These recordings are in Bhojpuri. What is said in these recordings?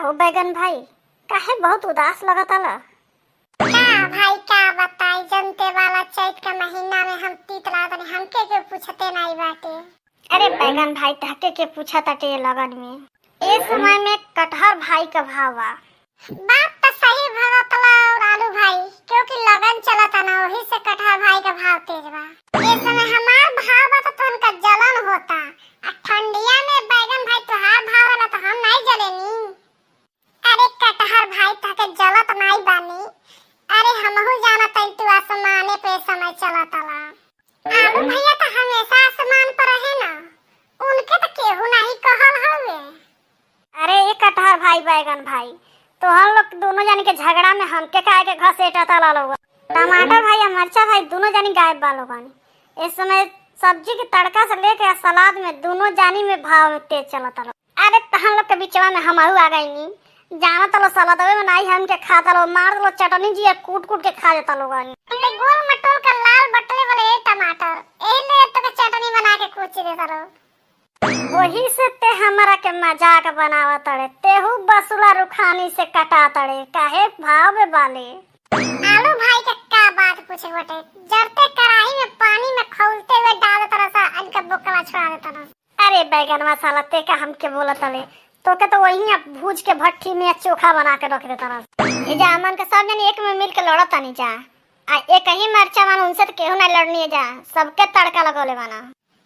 हो बैगन भाई, काहे बहुत उदास लगताला? का भाई का बताई, जनते वाला चैत के महीना में हम तीत लागत, हमके के पूछते नहीं बाटे। अरे बैगन भाई, तहके के पूछा ताटे लगन में। ए समय में कटहर भाई का भाव बा। बात तो सही भगतला और आलू भाई, क्योंकि लगन चलता ना, वही से कटहर भाई का भाव तेज बा। ए समय हमार भाव बा तो तुमका जलन होता, आ ठंडिया में बैगन भाई तुहार भाव होला तो हम नहीं जलेनी। अरे कटहर भाई, तहके जलत नहीं बानी। अरे हमहू जाना तन तू आसमाने पे समय चलतला। आलू भैया तो हमेशा आसमान पर रहे ना, उनके तो केहू नहीं कहल हवे। अरे ए कटहर भाई, बैगन भाई, तो हम लोग दोनों जानी के झगड़ा में हमके काहे के घसेटा ताला लोग। टमाटर भाई और मरचा भाई दोनों जानी गायब बा लोगन। इस समय सब्जी के तड़का से लेके आ सलाद में दोनों जानी में भाव तेज चलता लोग। अरे तहन लोग के बीचवा में हमहू आ गईनी। जाना तलो सलादवे में नहीं हमके खाता लो, मार दलो चटनी जी और कूट कूट के खा जाता लोगन। ते गोल मटोल का लाल बटले वाले ए टमाटर ए ले तो के चटनी बना के कूच दे तारो। वही से ते हमरा के मजाक बनावा तड़े, तेहू बसुला रुखानी से कटा तड़े, काहे भाव में बाले। आलू भाई के का बात पूछे बटे, जरते कढ़ाई में पानी में खौलते हुए डाल देता रसा, इनका बोकला छुड़ा देता रसा। अरे बैगनवा साला, ते का हमके बोला तले, तो के तो वही अब भूज के भट्ठी में चोखा बना के रख देता रस। ए जा अमन के सब जन एक में मिल के लड़त तानी जा, आ एक ही मरचा मान उनसे तो केहू ना लड़नी जा, सबके तड़का लगौले बाना।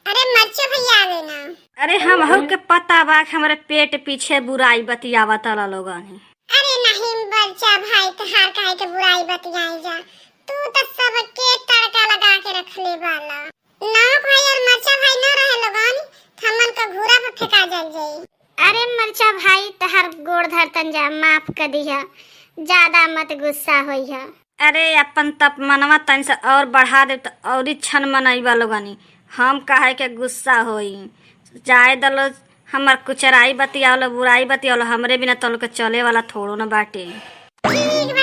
अरे मरचो भैया आवे ना। अरे हमहू के पता बा कि हमरे पेट पीछे बुराई बतियावत लोगन। अरे नहीं मरचा भाई, तहार काहे के बुराई बतियाई जा, तू तो सबके तड़का लगा के रखले बाला। नमक भाई और मरचा भाई न रहे लोगन, थमन का घूरा पर फेंका जल जाई। अरे मरचा भाई, तहार गोड़ धरतन जा, माफ कर दिहा, ज्यादा मत गुस्सा होइहा। अरे अपन तापमानवा तन से और बढ़ा दे तो और छन मनईबा लोगनी। हम काहे के गुस्सा होई, जाए दलो हमर कुचराई बतियावलो बुराई बतियावलो, हमरे बिना तोल के चले वाला थोड़ो न बाटे। ठीक।